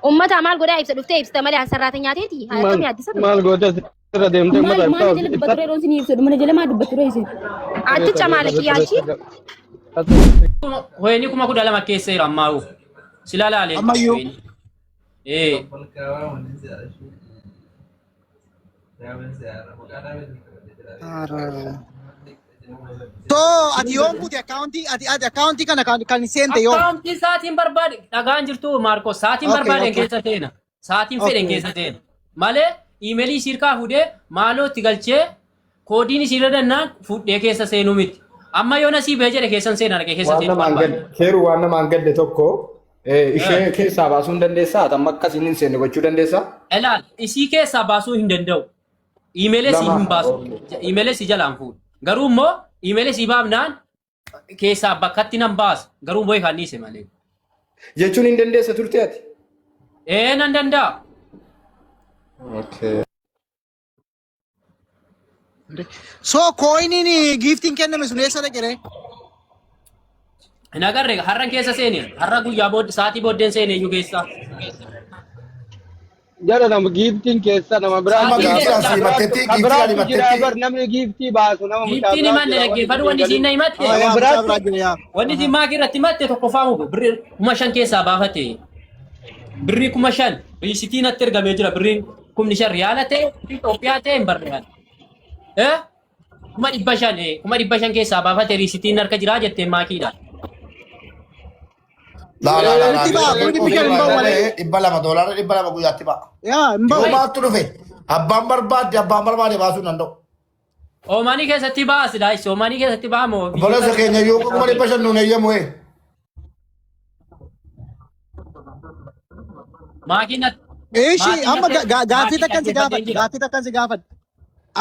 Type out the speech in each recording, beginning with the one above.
Uummataa maal godhaa ibsa dhuftee ibsita malee an sarraata nyaateeti. Haa Maal akkamii addisa ture. maal gootee asirra deemtee Maal uummata maal ibsaa jala dubbatu yeroo isin ibsu mana jala maa dubbatu isin. Aticha maal kiyyaachi? Hoyni 12,000 keessa jira ammaa sila laalee. Ammayyuu. Ee. So ati yoom buute akkaawuntii ati ati akkaawuntii kana kan kan seente yoom? Akkaawuntii sa'aatiin barbaade dhagaan jirtu Maarkos sa'aatiin Okay, barbaadeen okay. keessa seena. Sa'aatiin fedhen Okay. keessa seena. Malee iimeelii siirkaa fuudhee maaloo itti galchee koodiin isiirra dannaan fuudhee keessa seenuu miti. Amma yoo nasii ba'e jedhe keessan seena dhaqee keessa Waan seenuu namaan barbaade. gadde keeru waan namaan gadde tokko ishee keessaa baasuu hin dandeessaa? Ati amma akkasiin hin seenne gochuu dandeessaa? Ilaal isii keessaa baasuu hin danda'u. Iimeelee sii Lama. hin baasu. Okay. Iimeelee sii jalaan fuudhu. Garuu immoo iimeelee sii baafnaan keessaa bakkatti nan baasa. Garuu immoo ifaan dhiise malee. Jechuun hin dandeessa turte ati? Ee nan danda'a. Okay. So kooyiniin giiftiin kenname sun eessa dhaqe ree? Hin agarre har'an keessa seene. Har'a guyyaa booddee sa'aatii booddeen seene iyyuu keessa. Jara nama giiftiin keessa nama biraa Amma Sa'aatiin giiftiin keessa asii himattetti Ka giiftiin biraatu jira himattetti bar namni giiftii baasu nama mucaa Giiftiin biraa himanne jira wanni dhaggeeffadhu isin wanni isiin na galin. himatte. Yaa Nama mucaa biraatu biraa jira yaa. Wanni isiin maakii irratti himatte tokkoffaa muku birrii 5,000 keessaa baafate. Birrii 5,000 riisitii natti ergamee jira birriin 5,000 riyaala ta'e Itoophiyaa ta'e hin barreeffame. Eh? 500,000 500,000 keessaa baafate riisitiin harka jiraa jetteen maakiidha. Laa laa laa laa Itti ba'a kuni 500 hin ba'u malee. 200 doolaara 200 guyyaatti ba'a. Yaa hin ba'u. Yoo maaltu dhufe abbaan barbaadde abbaan barbaade baasuu hin danda'u. Oomaanii keessatti ba'a silaa ibsi oomaanii keessatti ba'a moo Obboleessa keenya yoo 500,000 nuun eeyyamu ee. Maakiin natti Eeshi maakiin amma natti gaaffii maakiin takkan si dhaggeeffadheen gaafadha jira. gaaffii takkan si gaafadha.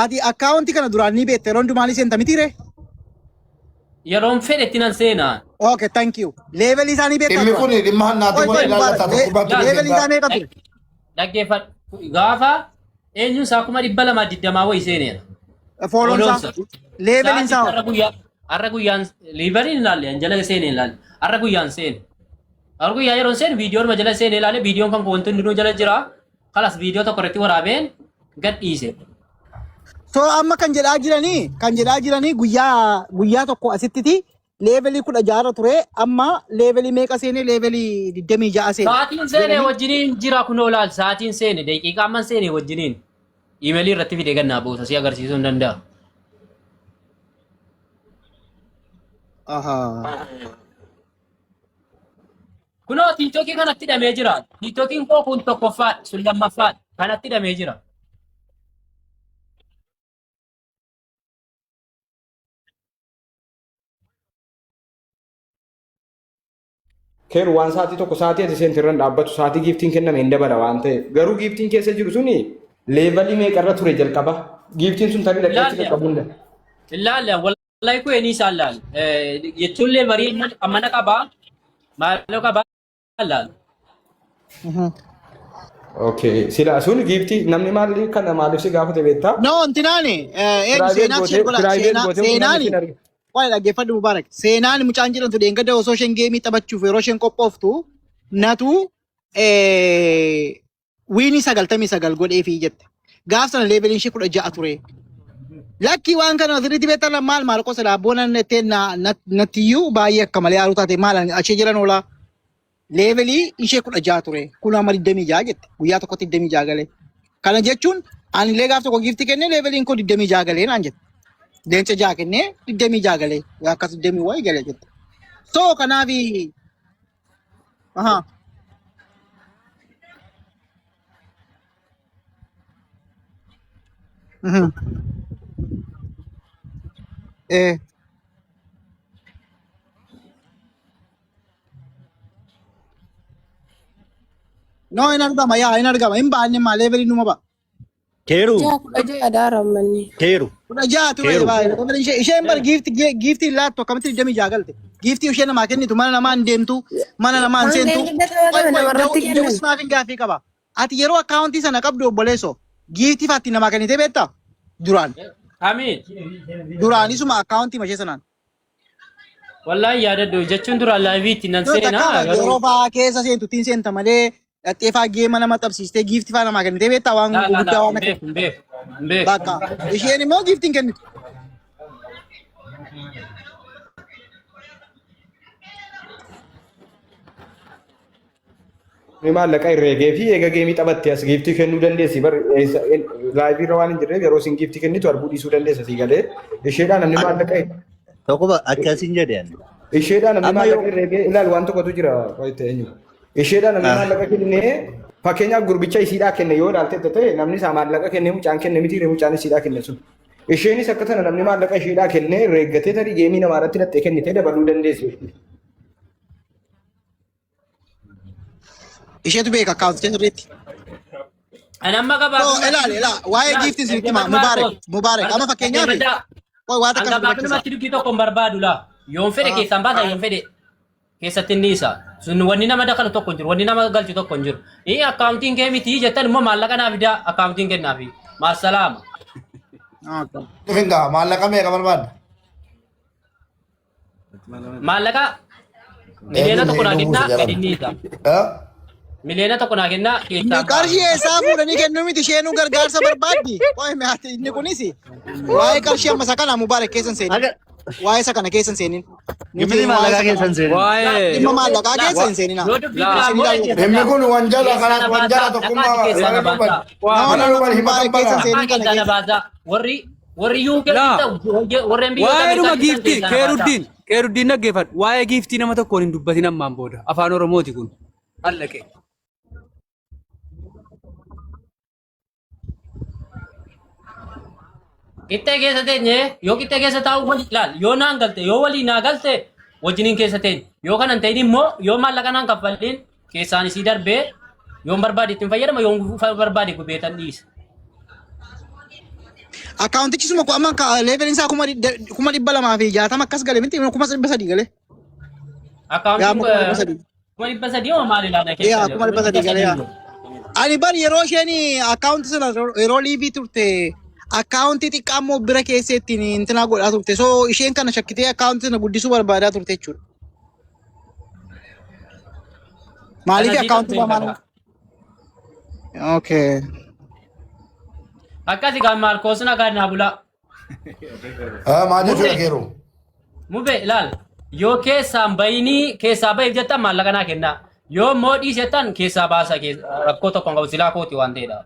Ati akkaawuntii kana duraan ni beekte yeroo hundumaa ni seenta mitiiree? Yeroon fedhetti nan seenaa. Okay, thank you. Leevelii isaa ni beektaa Dhimmi duraan? kun dhimma hannaati Qoy wal qoy ilaallata Mubaarak. tokkummaatti Laal Leevelii isaa dhufeessa. meeqa ture? Dhaggeeffadhu. Gaafa eenyuun isaa 220,000 wayii seeneera. Fooloon isaa. Fooloonsa. Leeveliin Sa'aatii isaa hoo? har'a guyyaa har'a guyyaan liiveriin ilaalle an jala seenee ilaalle har'a guyyaan seene. Har'a guyyaa yeroon seene viidiyoon jala seenee ilaalle viidiyoon kan koo wanti hundinuu jala jira. Kalas viidiyoo tokko irratti waraabeen gad dhiise. So amma kan jedhaa jiranii kan jedhaa jiranii guyyaa guyyaa tokko asittiti leevelii 16 irra ture amma leevelii meeqa seene leevelii 26 seene Sa'aatiin seene jedhanii wajjiniin jira kunoo laal sa'aatiin seene daqiiqaa amman seene wajjiniin iimeelii irratti fidee gannaa buusa si agarsiisuu hin danda'a. Ahaa. Kunoo tiiktookii kanatti hidhamee jira. Tiiktookiin koo kun tokkoffaadha sun lammaffaadha kanatti hidhamee jira. Keeru waan sa'aatii tokko sa'aatii ati seente irra hin dhaabbatu sa'aatii giiftiin kenname hin dabala waan ta'eef garuu giiftiin keessa jiru suni leevalii meeqarra ture jalqaba giiftiin sun tarii dhaqee achi Ilaalle qaqqabuu hin danda'u. ilaalle wallahi kun eenyu isaan laal jechuun leevarii ammana qabaa maaloo qabaa laal. Okay. Sila sun giiftii namni maali kana maaliif si gaafate beektaa? No, intinaani eenyu Private seenaa gootee ishee godha private seenaa gootee utuu namni seenaani sin arge. waa'ee dhaggeeffadhu Mubaarak seenaan mucaan jedhamtu dheengadda osoo isheen geemii taphachuuf yeroo isheen qophooftu natu wiinii 99 godheefii jette. Gaaf sana leeveliin ishee 16 ture. Lakkii waan kana asirratti beektan maal maal qosa dhaabboon nettee nattiyyuu baay'ee akka malee haaruu taate maal achee jiran oolaa. Leevelii ishee 16 ture. Kun amma 26 jette. Guyyaa tokkotti 26 galee. Kana jechuun anillee gaaf tokko giiftii kennee leeveliin koo 26 galee naan jette. Leenca 6 kennee 26 galee. Akkas 20 wayii galee jette. So kanaafi Aha. Eh. No, hin argama yaa hin argama hin baanne maa levelii numa ba'a. Keeru, Ja'a 16 daara manni. keeru, 16 ture keeru. baay'ee. Ishee isheen bar giifti giiftii laattu akkamitti 26 galte. Giiftii ishee namaa kennitu mana namaa hin deemtu mana namaa hin Waan seentu. ganda Qoy taphatame qoy namarratti kennan. dawus maaf hin gaaffii qaba. Ati yeroo akkaawuntii sana qabdu obboleesso giiftii faatti namaa kennitee beektaa? Duraan. Amiin. Duraan isuma akkaawuntii mashee sanaan. Wallaahi yaadadhu jechuun duraan laayivii itti nan Yoo seenaa takkaa garuu yeroo fa'aa keessa seentu ittiin seenta malee Dhattee faa geema nama tapsiistee giiftii faa namaa kennitee beektaa waan Laa laa gurguddaa laa waan hin akka beeku hin beeku hin beeku. bakka. Isheen immoo giiftii hin kennitu. Ni maallaqa herreegee fi eega geemii taphatte as giiftii kennuu dandeessi. Bar laayivii irra waan hin jirreef yeroo isin giiftii kennitu arguu dhiisuu dandeessa sii galee. Isheedhaa namni maallaqa Tokkuma akkasiin jedhe ani. isheedhaa namni Amma yoo maallaqa herreegee ilaal waan tokkotu jira wayita eenyu. Isheedhaa namni maallaqa kennee fakkeenyaaf gurbicha isiidhaa kenne yoo ilaalte ta'e namni isaa maallaqa kennee mucaan kenne miti mucaan isiidhaa kenne sun. Isheenis akka tana namni maallaqa isheedhaa kennee herreeggatee tarii geemii namaa irratti hidhattee kennitee dabaluu dandeessi. Isheetu beeka akkaawunticha sirriitti. Ani amma So gabaabinumatti ilaali ilaa waa'ee laal giiftii isinitti himaa dhaggeeffadhu Mubaarak Maarkos. Mubaarak amma fakkeenyaaf Dhaggeeffadhaa. qoy waan An takka si dubbachisa. gabaabinumatti dubbii tokko hin barbaadu laa. Yoon fedhe keessaan baasa yoon fedhe keessatti inni isa. Sun wanni nama dakalu tokko hin jiru wanni nama galchu tokko hin jiru. Inni akkaawuntiin kee miti jettan immoo maallaqa naa fidaa akkaawuntiin kennaafi. Maassalaama. Okay. Dhufin gaa maallaqa meeqa barbaadda? Maallaqa miliyoona Eenyu tokko naa eenyu kennaa buusa gadi jedhama. inni isa. Eh? Miliyoona tokko naa kennaa keessaan baasa. Qarshii eessaa fuudhanii kennuu miti isheenuu gargaarsa barbaaddi. Qoy mi'aati inni kunis waa'ee qarshii amma isa kana Mubaarak keessa hin seenin. Aga Waa'ee isa kana keessa hin seenin. Nuti gibiri waa'ee maallaqaa isa kana keessa hin seenin. Laal Waa'ee dhimma maallaqaa laal keessa hin seenina. yoo dubbii laa biraa Isin immoo ilaalu. Dhimmi dhaggeeffadhaa. kun wanjala Keessaa kanas na wanjala baasaa tokkummaa dhaqaati keessaa mana na luban baasaa. Waa No mana no no luban himatan Mubaarak keessa hin bara. Dhaqaa seenin kana keessaa na keessa. baasaa. Warri warri UK laa jirtan warreen biyyoota waa'ee dhuma Ameerikaa jirtan giiftii keessaa na baasaa. keeruddiin keeruddiin dhaggeeffadhu waa'ee giiftii nama tokkoon hin dubbatin ammaan booda afaan oromooti kun allaqe. Qixxee keessa teenye yoo qixxee keessa taa'u wal ilaal yoo naan galte yoo walii naa galte wajjiniin keessa teenye yoo kanan ta'in immoo yoo maallaqa naan kaffalliin keessaan isii darbee yoon barbaade ittiin fayyadama yoon barbaade gubeetan dhiisa. Akkaawuntichi suma amma leeveliin isaa 260,000 akkas gale miti 300,000 gale. Yaa Akkaawuntiin 300,000. 300,000 moo maal ilaala keessa Yaa jiru kuma kuma dhibba dhibba sadii gale sadii yaa. immoo. Ani bar yeroo isheen akkaawuntii sana yeroo liivii turte akkaawuntii xiqqaa immoo bira keessee ittiin intinaa godhaa turte. So isheen kana shakkitee akkaawuntii sana guddisuu barbaadaa turte jechuudha. Maaliif Kana sii akkaawuntii turte lamaan? karaa. Okay. Akkasi kan Maarkoos nagaa naa bulaa. Ah, maal jechuudha Mubee keeroo? mubee ilaal yoo keessaan bayinii keessaa bahiif jettan maallaqa naa kennaa yoo immoo dhiisettan keessaa baasa rakkoo tokko hin qabu silaa kooti waan ta'eedha.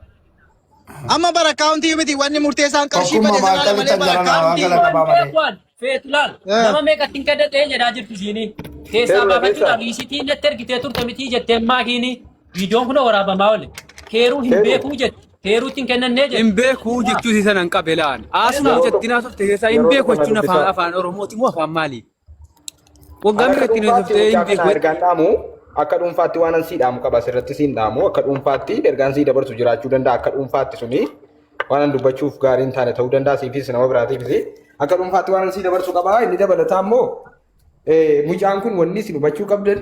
Amma bara akkaawuntii miti wanni murteessaan qarshii Tokkummaa bade maal sanaadha malee qalittan bara jala naa waan akkaawuntii. kana qabaa malee. Beekuwan feetu laal nama meeqatti hin kadhatee jedhaa jirtu isiini keessaa Keeroo baafachuudhaaf dhageessaa? riisitii natti ergitee turte mitii jettee maakiini viidiyoon kun waraabamaa oole keeruu hin Keeroo beekuu jette keeruutti hin kennannee jette. Hin beekuu jechuu isii sanan qabe laan. Asuma yeroo jettiin tokko haasofte keessaa hin yeroo beeku tokko na jechuun afaan dubbisaa. afaan Oromooti moo afaan maali? Waggaa Ani meeqa akka ittiin dhuunfaatti haasofte hin mucaa beeku kana ergaan dhaamu akka dhuunfaatti waan an sii dhaamu qaba asirratti siin dhaamu akka dhuunfaatti ergaan sii dabarsu jiraachuu danda'a akka dhuunfaatti suni waan an dubbachuuf gaarii hin taane ta'uu danda'a siifis nama biraatiifis akka dhuunfaatti waan an sii dabarsu qaba inni dabalataa immoo mucaan kun wanni isin hubachuu qabdan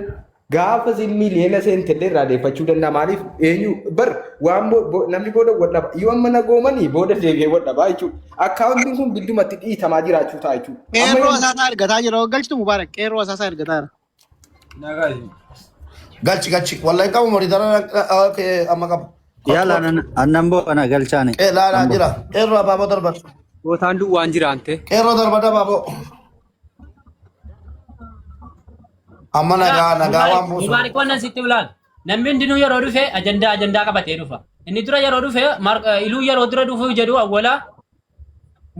gaafa isin miliyoona seentellee irraa deeffachuu danda'a maaliif eenyu bar waan namni booda wal dhaba yoo amma nagoomanii booda deebi'ee wal dhabaa jechuudha akkaawuntiin kun giddumatti dhiitamaa jiraachuu ta'a jechuudha amma Qeerroo yoo asaasaa argataa jira. Galchitu Mubaarak qeerroo asaasaa argataa jira. Galchi galchi. Wallahi qabu morii dara amma qabu. Kottu Yala kottu. annan boo ana galchaani. Ee laa laa Nan boo. jira. Qeerroo abaaboo darbadhu. Bootaan duwwaan jiraante. Qeerroo darbadhu abaaboo. Amma nagaa nagaa waan buusu. Mubaarik wannan sitti ilaal. Namni hundinuu yeroo dhufe ajandaa ajandaa qabatee dhufa. Inni dura yeroo dhufe iluu yeroo dura dhufu jedhu awwala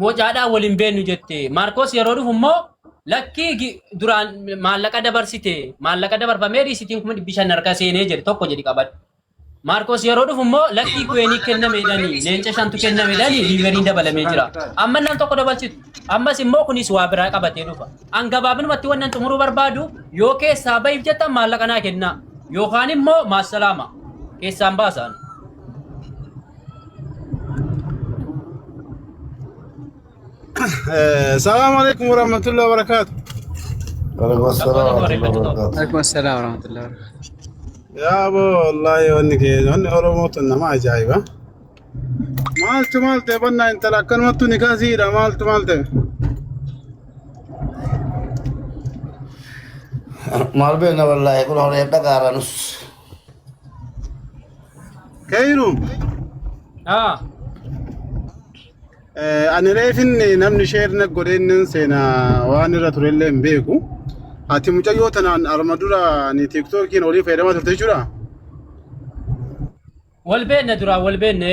mocaadhaan waliin beennu jette. Maarkos yeroo dhufu immoo lakkii duraan maallaqa dabarsite maallaqa dabarfamee riisitiin 500,000 harka seenee jedhe tokko jedhi qabadhu. Maarkos yeroo dhufu immoo lakkii kuweenii kennameedhani leenca shantu kennameedhani liiveriin dabalamee jira. Amma nam tokko dabalchitu. Ammas immoo kunis waa biraa qabatee dhufa. An gabaabinumatti wannan xumuruu barbaadu yoo keessaa bahiif jettan maallaqa naa kennaa. Yookaan immoo maassalaama keessaan baasaan. Salaam alaikum warahmatullahi wabarakatuh. Waalaikum Rakkoo salaam tokko warahmatullahi barreeffachuu ta'u. wabarakatuh. Alaikum assalam warahmatullahi wabarakatuh. Yaa aboo wallahi wanni kee wanni Oromoo tun nama ajaa'iba. Maaltu maal ta'e bannaa intala akkanumattu ni kaasiidha maaltu maal ta'e. Maal beekna wallahi kun horeef dhagaara nus. Keeyru. Ah. Ani reefin namni share na godhee inni seenaa waan irra turellee hin beeku. Ati mucayyoo tanaan arma dura ni tiiktookiin olii fayyadamaa turte jechuudha. Wal beekne duraan wal beekne.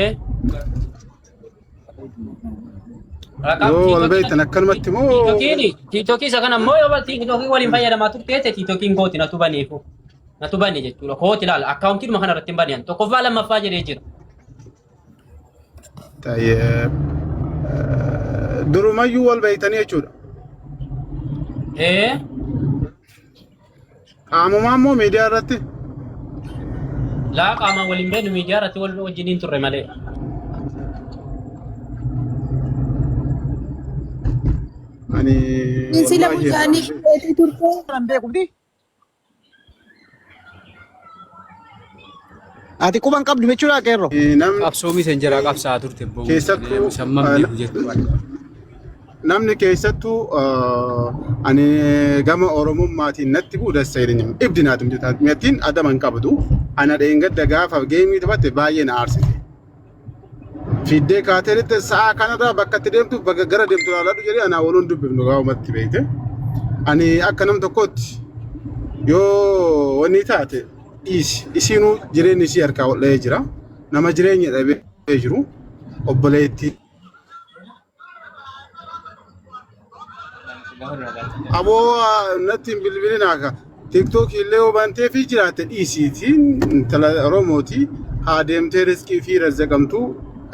Yoo wal beektan akkanumatti moo Tiiktokiin tiiktokii isa kana immoo yoo tiiktokii waliin fayyadamaa turte tiiktokiin kooti natu baneefu. Natu bane jechuudha. Kooti ilaala. Akkaawuntiidhuma kana irratti hin banean. Tokkoffaa lammaffaa jedhee jira. Tayyee durumayyuu wal beektanii jechuudha. Ee. Qaamumaa immoo miidiyaa irratti. Laa qaamaan waliin beeknu miidiyaa irratti wal wajjiniin turre malee. Ani Sila wallaahi mucaanii keetii turte. Kan beekumti. Ati quban qabdu jechuudha qeerroo. Namni Qabsoo miseen jaraa qabsaa turte boo. keessattuu Samman beeku jechuudha. Namni keessattuu ani gama Oromummaatiin natti bu'u dassa jedhanii ibdi naati mi'attiin adama hin qabdu. Ana dheengadda gaafa geemii taphatte baay'ee na aarsite. Fiiddee kaatee lixxe sa'a kanarraa bakka itti deemtu bakka gara deemtu ilaaladhu jedhee anaa waloon dubbifnu gaafumatti beekte. Ani akka nam tokkootti yoo wanni taate dhiisi isiinuu jireenyi isii harkaa ol dha'ee jira. Nama jireenya dhabee jiru obboleettii. Aboo natti hin bilbilinaa ka. Tiktookii illee yoo bantee fi jiraatte dhiisiiti intala Oromooti haa deemtee riskii fi razzaqamtu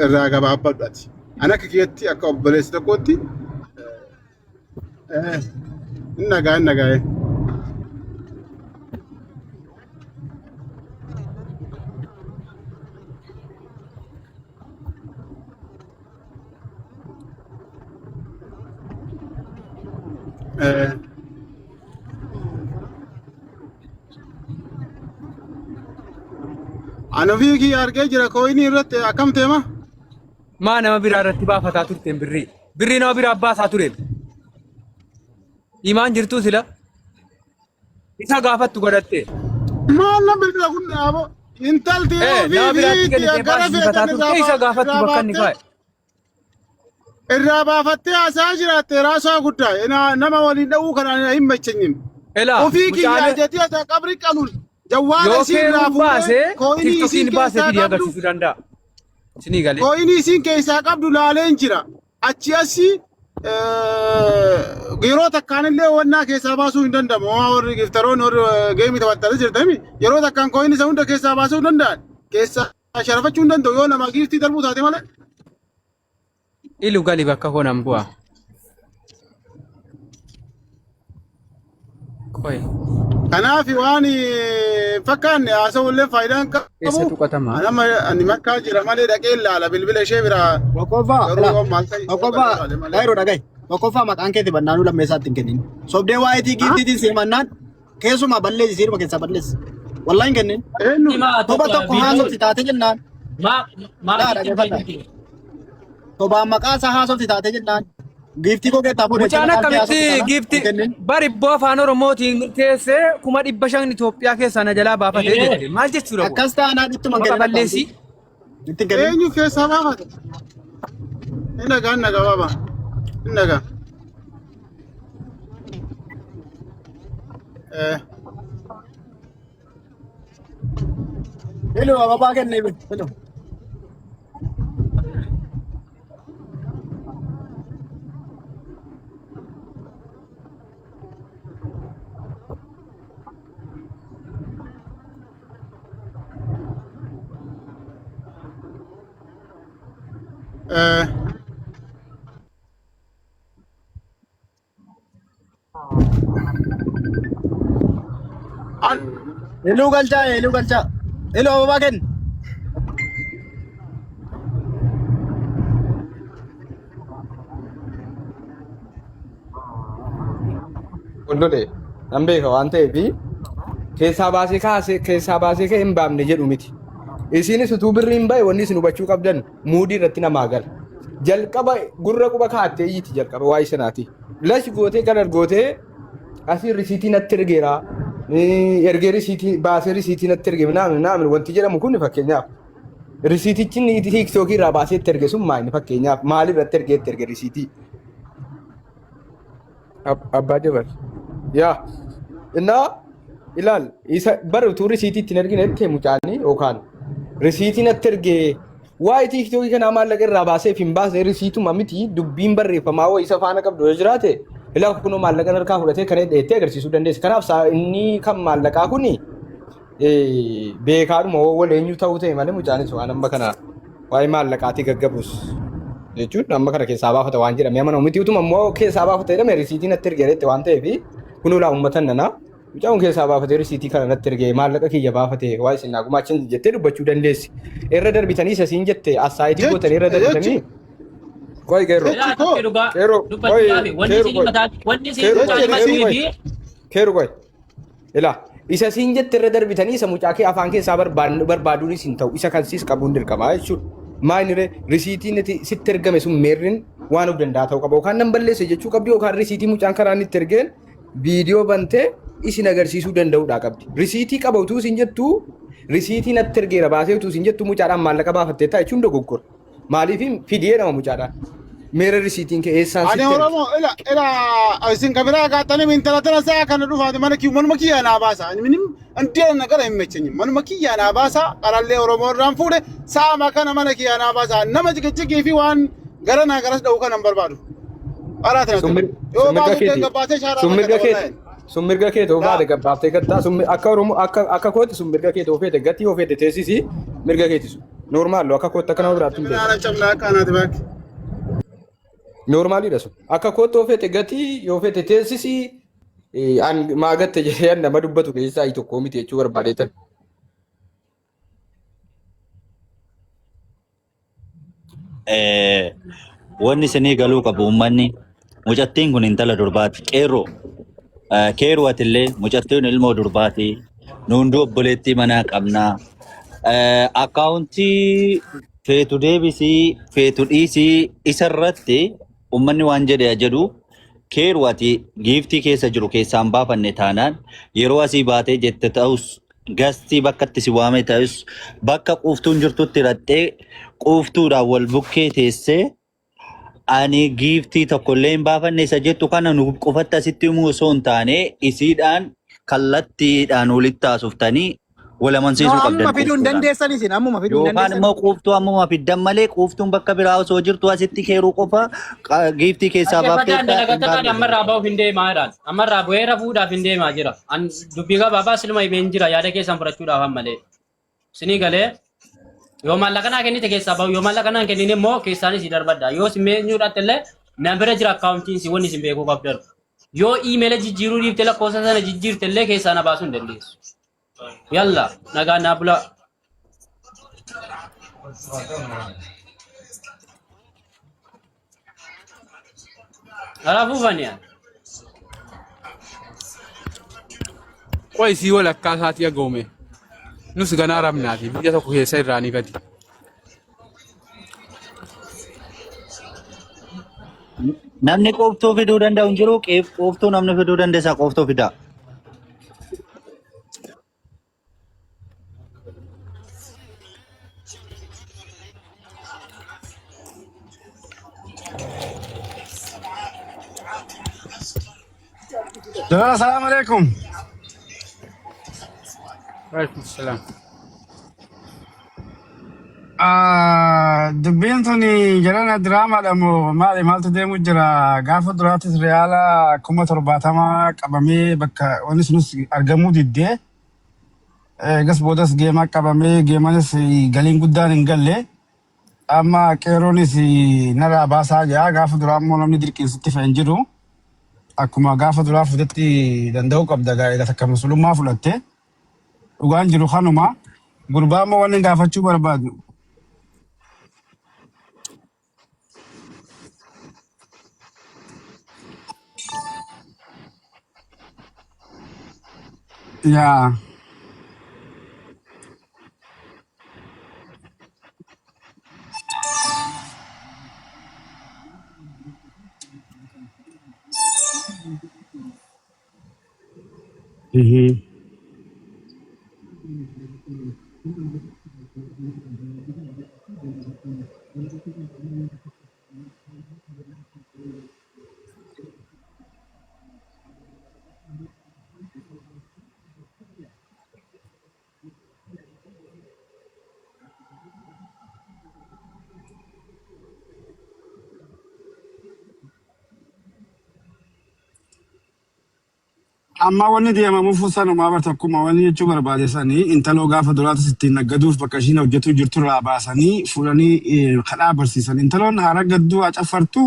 irraa gabaabbadhu ati. Ani akka kiyyatti akka obboleessa tokkootti hin dhagaa hin dhagaa. Ani ofii kiyya argee jira kooyinii irratti akkam teema? Maa nama biraa irratti baafataa turteen birrii? Birrii nama biraa baasaa tureen. Imaan jirtuu sila? Isa gaafattu godhatte. Maal na bilbila kun dhaabo? Intalti Eh, ofii nama biraatti fi kennitee gara baasifataa feetan turte isa gaafattu irraa bakka inni baaftee kaa'e. Irraa baafattee haasaa jiraatte raasaa guddaa nama waliin dha'uu kana hin macheenyim. Elaa, Ofii kiyya mucaan- ajatii asa qabri qaluun jawwaala Yoo isii irraa feeruun fuudhee baasee kooyinii isiin tiktokiin baasee keessaa fidee qabdu agarsiisuu danda'a. Isinii galee. kooyinii isiin keessaa qabdu laaleen jira. Achi asii yeroo takkaan illee wannaa keessaa baasuu hin danda'amu. Homaa warri giftaroonni warri geemii taphatanii jirtami yeroo takkaan kooyinii isa hunda keessaa baasuu hin danda'an. Keessaa sharafachuu hin danda'u yoo nama giiftii darbuu taate malee. Ilu gali bakka koo nan bu'a. Qoy. Kanaaf waan fakkaanne haasa'u illee faayidaan Eessa qabu. tuqatama? Nama ani makkaa jira malee dhaqee ilaala bilbila ishee biraa. Tokkoffaa Garuu maal ta'e tokkoffaa Gaayiroo dhaga'i. Tokkoffaa maqaan keetti bannaanuu lammeessaatti hin kennin. Sobdee waa'ee giiftiitiin siimannaan keessumaa balleessi siiruma keessaa balleessi. Wallaahi hin kennin. Eenyu? Toba tokko haasofti taate jennaan. Laa dhaggeeffadha. Tobaan maqaa isaa haasofti taate jennaan. Giiftii koo keessaa fuudhee Mucaan akkamitti giifti bari ibboo afaan Oromootiin teessee 500,000 Itoophiyaa keessaa na jalaa baafatee jette. Maal jechuudha kun? Akkas taanaan ittuma Maqa balleessii. Itti hin kennin. Eenyu keessaa baafate? Hin dhagaa hin dhagaa baaba. Hin dhagaa. Eh. Hello ababaa kennee hello. Eh. Hello galchaa hello galchaa. Hello ababaa kenni. Ollole nan beeka waan ta'eef keessaa baasee kaasee keessaa baasee ka'e hin baafne jedhu miti. Isinis utuu birri hin bahe wanni isin hubachuu qabdan muudii irratti namaa gala. Jalqaba gurra quba kaa'attee iyyiti jalqaba waa'ee sanaati. Lash gootee galar gootee asii risiitii natti ergeera. Ergee risiitii baasee risiitii natti erge naamin naamin wanti jedhamu kun fakkeenyaaf. Risiitichi inni tiiktookii irraa baasee itti erge sun maali fakkeenyaaf maal irratti ergee itti erge risiitii? Abbaa Jabal. Yaa. Innaa ilaal isa bara utuu risiitii ittiin ergine itti mucaanii yookaan risiitiin natti ergee waa'ee tiiktookii kanaa maallaqa irraa baasee fi hin baasne risiituma miti dubbiin barreeffamaa wayii isa faana qabdu yoo jiraate ilaa kunoo maallaqa harkaa fudhatee kana dheettee agarsiisuu dandeessa. Kanaaf inni kan maallaqaa kuni beekaadhuma wal eenyu ta'uu ta'e malee mucaanis waan amma kana waa'ee maallaqaatii gaggabus jechuun amma kana keessaa baafata waan jedhame amanamu miti utuma immoo keessaa baafata jedhame risiitii natti erge jette waan ta'eef kunoo laa uummata nana mucaan kun keessaa baafatee risiitii kana natti erge maallaqa kiyya baafate waa isin naa gumaachin jettee dubbachuu dandeessi. Irra darbitanii isa siin jette assaayitii gootanii irra darbitanii qoy qeerroo Ilaa tokko dhugaa qeerroo qoy dubbachuudhaaf wanni qeerroo isin qoy mataa wanni isin qeerroo mucaa qoy himattuu qeerroo qoy fi qeerroo qoy ilaa isa siin jette irra darbitanii isa mucaa kee afaan keessaa barbaaduunis hin ta'u isa kan siis qabuun dirqamaa jechuudha. Maal ree risiitiin ati sitti ergame sun meerrin waan of danda'a ta'uu qaba yookaan nan balleesse jechuu qabdi yookaan risiitii mucaan karaa inni itti ergeen viidiyoo bantee isin agarsiisuu danda'uudha qabdi. Risiitii qaba utuu isin jettu risiitii natti ergeera baasee utuu isin jettu mucaadhaan maallaqa baafattee ta'a jechuun dogoggora. Maaliif fidee nama mucaadhaan. Meera risiitiin kee eessaan Ani sitti erge? Oromoo ila ila isin kabiraa gaatanii intala tana isaa kana dhufaati mana kiyyu manuma kiyyaa naa baasa. Ani minim andee nagara hin mechenyi manuma kiyyaa naa baasa qarallee Oromoo irraan fuudhe saama kana mana kiyyaa naa baasa nama jikichikii fi waan gara naa garas dha'u kana hin barbaadu. Qaraa tana Sun ture. Yoo mirga baasuu keeti. gabbaatee shaaraa Sun mirga bakka keeti. Sun mirga keeti yoo baate gabbaaftee gattaa. Sun akka Oromoo akka akka kooti sun mirga keeti yoo feete gatii yoo feete teessisi mirga keeti sun. Noormaal akka kootti akka nama biraatti hin beeku. Haala cabnaa akka anaati baakki. Noormaalidha sun. Akka kootti yoo feete gatii yoo feete teessisi an maa gatte jedhee an nama dubbatu keessaa tokko miti jechuu barbaadeetan. Wanni isinii galuu qabu uummanni mucattiin kun intala durbaati. Qeerroo keeroo atillee mucattiin ilmoo durbaati. Nu hunduu obboleettii manaa qabnaa. Akkaawuntii feetu deebisii feetu dhiisii isarratti uummanni waan jedhe jedhu keeroo ati giiftii keessa jiru keessaan baafanne taanaan yeroo asii baatee jette ta'us gastii bakka itti si waame ta'us bakka quuftuun jirtutti hidhattee quuftuudhaan wal bukkee teessee ani giiftii tokkollee hin baafanne isa jettu kana nu qofatti asitti himuu osoo hin taane isiidhaan kallattiidhaan walitti haasoftaanii wal No, amansiisuu ammuma qabdan fiduu hin quuftuudhaan. dandeessan isin ammuma fiduu hin Yookaan dandeessan. immoo quuftuu ammuma fiddan malee quuftuun bakka biraa osoo jirtu asitti keeruu qofa giiftii keessaa Dhaggeeffataan baafteetta hin dalagataan baafne. ammarraa ba'uuf hin deemaa jedhaan. Ammarraa bu'ee rafuudhaaf hin deemaa jira. An dubbii gabaabaa siluma himeen jira yaada keessan fudhachuudhaaf ammalee. Sinii galee yoo maallaqa naa kennite keessaa ba'u yoo maallaqa naa hin kennine immoo keessaanis si darbadha. Yoo si meenyuudhaatti illee na bira jira akkaawuntiin si wanni isin beekuu qabdan. Yoo iimeela jijjiiruu dhiifte lakkoofsa sana jijjiirte illee keessaa na baasuu hin dandeessu. Yalla nagaa naa bulaa. Kanaafuu faniya. Qoy sii walakkaa isaatii agoome. Nus ganaa rabnaati biyya tokko keessa irraa ni gadi. Namni quuftuu fiduu danda'u hin jiru. Quuftuu namni fiduu dandeessa quuftuu fidaa. Jala, assalamu alaikum. Waalaikum salaam. Ah, Dubbiin tuni jalana diraamaadha moo maali maaltu deemu jira? Gaafa duraattis reyaala 70,000 qabamee bakka wanni sunis argamuu diddee. Eegas boodas geemaa qabamee geemanis galiin guddaan hin galle. Amma qeerroonis narraa baasaa jira. Gaafa duraa immoo namni dirqiin sitti fe'e hin jiru. Akkuma gaafa duraa fuutetti danda'uu qabda gaa'ela takka musulummaa fudhatte. Dhugaan jiru kanuma. Gurbaa immoo wanni gaafachuu barbaadu. Yaa. Mhm. Amma wanni deemamuuf sanumaa bar tokkuma wanni jechuu barbaade sanii intaloo gaafa duraatis ittiin naggaduuf bakka ishiin hojjetuu jirtu irraa baasanii fuudhanii kadhaa barsiisan. Intaloon haara gadduu haa caffartu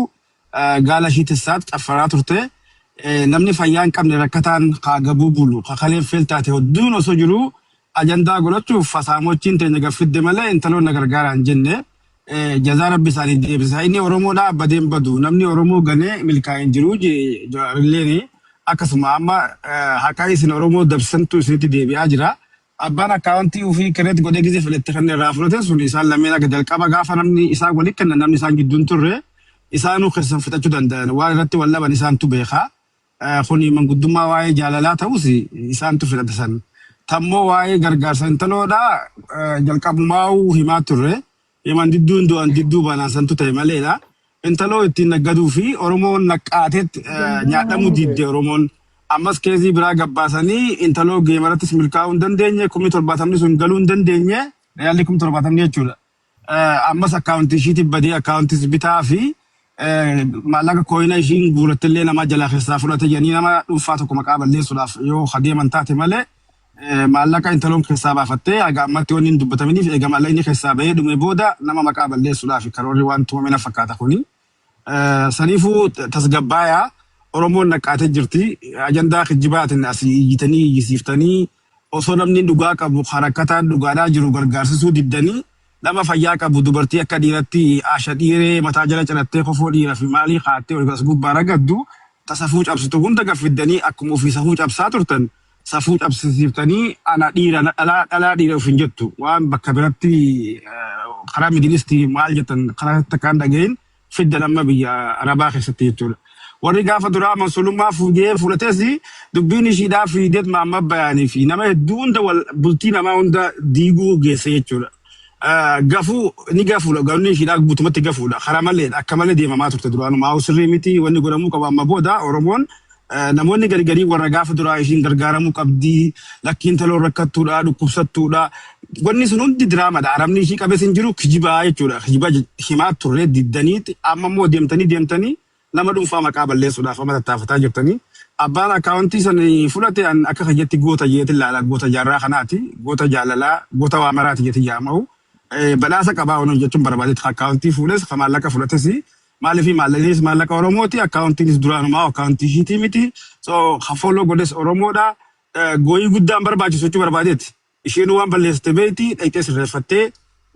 gaala ishii tissaat caffaraa turte. Namni fayyaa hin qabne rakkataan kaa gabuu bulu kakaleen feel taate hodduun osoo jiruu ajandaa godhachuuf fasaamochiin teenya gaffidde malee intaloon na gargaaraa hin jenne. Jazaa rabbi isaaniif deebisa. Inni Oromoodhaa badeen badu. Namni Oromoo ganee milkaa'e hin jiru jaalleen akkasuma amma haqa isin Oromoo dabsantu isinitti deebi'aa jira. Abbaan akkaawuntii ofii kireet godhee gizee fedhetti kan irraa fudhate sun isaan lameen akka jalqaba gaafa namni isaan walitti kennan namni isaan gidduun turre isaanuu keessan fixachuu danda'an waan irratti wal dhaban isaantu beeka. Kuni manguddummaa waa'ee jaalalaa ta'us isaantu fidhate san. Tammoo waa'ee gargaarsa intaloodha jalqabumaa'uu himaa turre. Himan didduun du'an didduu baanaan santu ta'e maleedha. Intaloo ittiin naggaduu fi Oromoon naqqaateet nyaadhamuu diidde Oromoon. Ammas keezii biraa gabbaasanii intaloo geemarattis milkaa'uu hin dandeenye 70,000 sun galuu hin dandeenye riyaalli 70,000 jechuudha. Ammas akkaawuntii ishiitiif badee akkaawuntis bitaa fi maallaqa kooyina ishiin guurattellee nama jalaa keessaa fudhate jedhanii nama dhuunfaa tokko maqaa balleessuudhaaf yoo adeeman taate malee maallaqa intaloon keessaa baafattee haga ammatti wanni hin dubbataminiif eega maallaqni keessaa bahee dhume booda nama maqaa balleessuudhaaf karoorri waan tumame na fakkaata kuni. Saniifuu tasgabbaayaa Oromoon naqqaatee jirti. Ajandaa kijjibaatiin asii iyyitanii iyyisiiftanii osoo namni dhugaa qabu harakkataan dhugaadhaa jiru gargaarsisuu diddanii nama fayyaa qabu dubartii akka dhiiratti asha dhiiree mataa jala cirattee kofoo dhiira fi maalii kaattee ol as gubbaa ragaddu ta safuu cabsitu hunda gaffiddanii akkuma ofii safuu cabsaa turtan safuu cabsisiiftanii ana dhiira dhalaa dhalaa dhiira of hin jettu waan bakka biratti karaa midilistii maal jettan karaa takkaan dhagahin fiddan amma biyya Arabaa keessatti jechuudha. Warri gaafa duraa mansulummaa fuudhee fudhates dubbiin ishiidhaa fiideet maamma bayaanii fi nama hedduu hunda wal bultii namaa hunda diiguu geesse jechuudha. Gafuu ni gafuudha gamni ishiidhaa guutumatti gafuudha karaa malee akka malee deemamaa turte duraanumaa sirrii miti wanni godhamuu qaba amma booda Oromoon namoonni gari garii warra gaafa duraa ishiin gargaaramuu qabdi lakkiin taloon rakkattuudha dhukkubsattuudha wanni sun hundi diraamadha arabni ishii qabes hin jiru kijibaa jechuudha kijiba himaa turre diddaniiti amma immoo deemtanii deemtanii nama dhuunfaa maqaa balleessuudhaaf amma tattaafataa jirtanii abbaan akkaawuntii san fudhate an akka kiyyatti goota jeetin laala goota jaarraa kanaati goota jaalalaa goota waa maraati jeetin yaama'u badhaasa qabaa onuun jechuun barbaadetti akkaawuntii fuudhes ka maallaqa fudhates Maaliif maallaqnis maallaqa Oromooti akkaawuntiinis duraanumaa akkaawuntii ishiitii miti. So ka follow godhes Oromoodha. Gooyii guddaan barbaachisu jechuu barbaadeeti. Isheen waan balleessite beekti dhaqxee sirreeffattee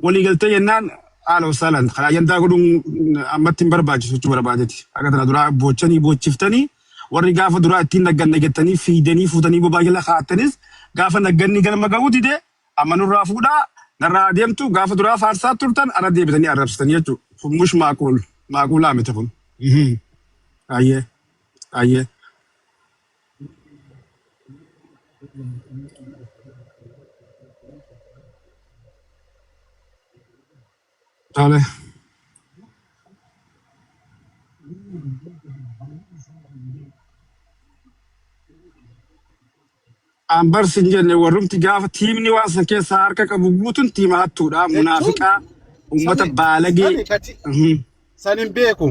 walii galtee jennaan haala wasaalaan kan ajandaa godhuun ammatti hin barbaachisu jechuu barbaadeeti. Akka tana duraa boochanii boochiftanii warri gaafa duraa ittiin nagganna jettanii fiidanii fuutanii bobaa jala kaa'attanis gaafa nagganni galma ga'uu dide Amma nurraa fuudhaa narraa adeemtu gaafa duraa faarsaa turtan ara deebitanii arrabsitanii jechuudha. Kun mush maaquul maaquulaa miti kun. Ayyee ayyee. Tole. An bar sin jenne warrumti gaafa tiimni waan san keessaa harka qabu guutuun tiima hattuudha Jechuun munaafiqaa ummata sani baalagee. sani kati san hin beeku.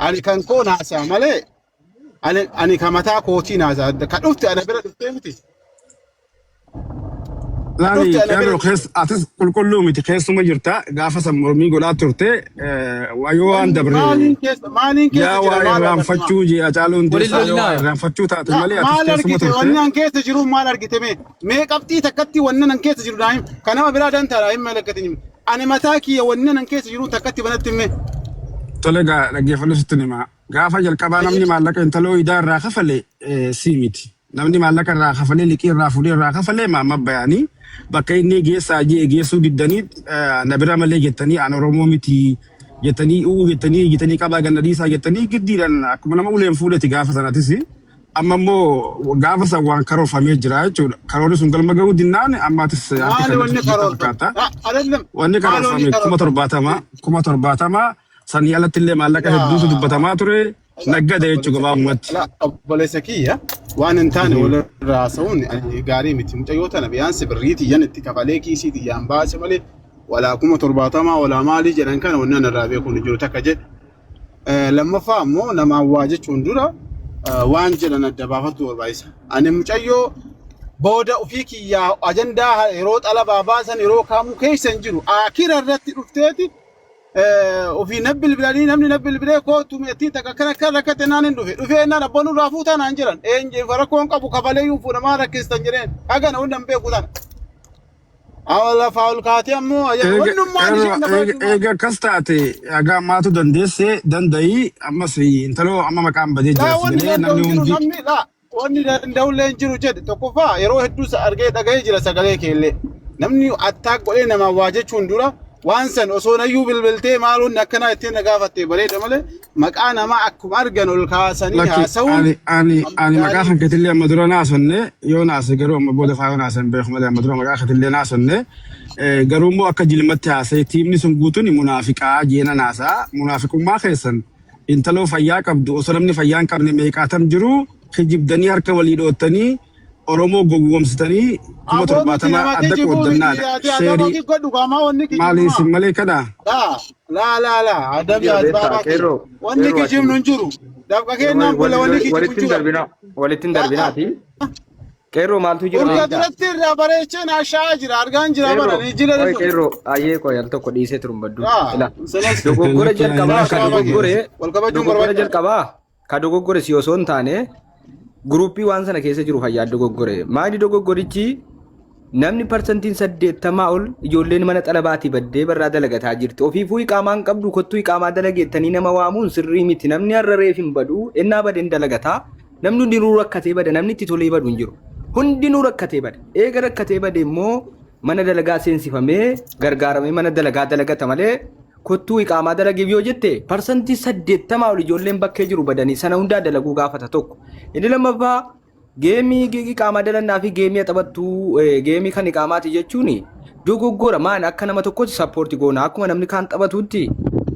Ani kan koo naasaa malee ani ka mataa kootii naasaa. Ka dhufte ana bira dhuftee miti. Ka Laali dhufte ana bira qeerroo dhufte. keessa atis qulqulluu miti keessuma jirta gaafa san mormii godhaa turte waayoo waan dabre Maaliin keessa yaa jira waa maal agartama? irraanfachuu jee Hacaaluu Waliin Hundeessaa yoo waa lolinaa. irraanfachuu taate La malee atis maal keessuma argite turte. wanni an keessa jiru maal argite mee qabxii takkatti wanni an keessa jiru naa him kan nama biraa dantaadha hin malakkatin ani mataa kiyya wanni an keessa jiru takkatti banatti mee. Tole gaa dhaggeeffadhu sitti hima. Gaafa jalqabaa namni maallaqa intaloo idaa irraa kafale sii miti. Namni maallaqa irraa kafalee liqii irraa fuudhee irraa kafalee maamma bayaanii bakka inni geessaa jee geessuu diddanii na bira malee jettanii an Oromoo miti jettanii uu jettanii jettanii qabaa ganna dhiisaa jettanii giddiidhaan akkuma nama uleen fuudheti gaafa sanatis. Amma immoo gaafa san waan karoorfamee jira jechuudha. Karoorri sun galma gahuu dinnaan ammaatis harki Maali kennatu wanni jirta karoorfame? fakkaata. Adallam Wanni maali wanni karoorfame kuma karoorfame? torbaatama kuma torbaatama sanii alatti illee maallaqa hedduutu dubbatamaa ture naggada jechuudha gabaabumatti. La obboleessa kiyya waan hin taane walirraa haasa'uun ani gaarii miti. Mucayyoo tana biyaansi birrii tiyyan itti kafalee kiisii tiyyaan baase malee walaa 70,000 walaa maalii jedhan kana wanni ani irraa beekuun hin jiru takka jedhe. Lammaffaa ammoo namaan waa jechuun dura waan jedhan adda baafatu barbaachisa. Ani mucayyoo booda ofii kiyyaa ajandaa yeroo xalabaa baasan yeroo kaamuu keessa hin jiru. Akira irratti dhufteeti ofii na bilbilanii namni na bilbilee kootu mi'attiin takka akkana akkana rakkate naan hin dhufe. Dhufee naan abboon irraa fuutaa naan jedhan. Eenyu rakkoon qabu kafalee yuun fuudhamaa rakkistan jedheen. Hagana hunda hin beeku tana. Awwa lafaa ol kaatee ammoo wannummaan isheen lafa Eega akkas taate haga ammaatu dandeesse danda'ii ammas intaloo amma maqaan badee Laa jira si wanni galee danda'u namni hin jiru hundi namni laa wanni danda'u illee hin jiru jedhe tokkoffaa yeroo hedduu argee dhaga'ee jira sagalee kee illee namni attaak godhee namaa waa jechuun dura waan san osoo nayyuu bilbiltee maaloonni akkanaa ittiin na gaafatte bareeda malee maqaa namaa akkuma argan ol kaasanii Lakki haasa'uun ani ani ani maqaa gaarii kan keetillee amma dura naasonne yoo naase garuu amma booda faa yoo naase hin beeku malee amma dura maqaa keetillee naasonne garuu immoo akka jilmatti haasa'e tiimni sun guutuun munaafiqaa jeena naasaa munaafiqummaa keessan intaloo fayyaa qabdu osoo namni fayyaa hin qabne meeqaatam jiru kijibdanii harka walii dhoottanii Oromoo gowwoomsitanii kuma Aboo nuti torbaatama nama adda kijibuu miti qooddannaadha. ati adaba Sheerii ki godhu qaamaa wanni maali kijibuma. isin malee kana Laa laa laa laa adabi Biyya beektaa asbaabaa kiyya qeerroo wanni qeerroo ati kijibnu hin jiru dafqa kennaan bula wanni kijibu walitti hin hin jiru. darbinaa walitti hin darbinaati. Qeerroo maaltu jira Urga beektaa? duratti irraa bareecheen haasa'aa jira argaan jira bara Qeerroo ni jila qoy dhufu. qeerroo ayyee qoy al tokko dhiisee turun baddu. Laa Ila sanas dogoggora Lakki ani jalqabaa ka lakki dogoggore wal kabajuun dogoggora barbaachisa. jalqabaa ka dogoggore si osoo hin taane guruppii waan sana keessa jiru fayyaa dogoggore. Maali dogoggorichi namni parsantiin 80 ol ijoolleen mana xalabaatii baddee barraa dalagataa jirti. Ofiifuu iqaamaa hin qabdu kottuu iqaamaa dalageettanii nama waamuun sirrii miti. Namni har'a reef hin badu ennaa badeen dalagataa. Namni hundinuu rakkatee bada namni itti tolee badu hin jiru. Hundinuu rakkatee bada. Eega rakkatee bade immoo mana dalagaa seensifamee gargaaramee mana dalagaa dalagata malee kottuu iqaamaa dalagiif yoo jette parsantii 80 ol ijoolleen bakkee jiru badanii sana hundaa dalaguu gaafata tokko. Inni lammaffaa geemii iqaamaa dalannaa fi geemii taphattuu geemii kan iqaamaati jechuun dogoggora maan akka nama tokkotti sappoorti goona akkuma namni kaan taphatutti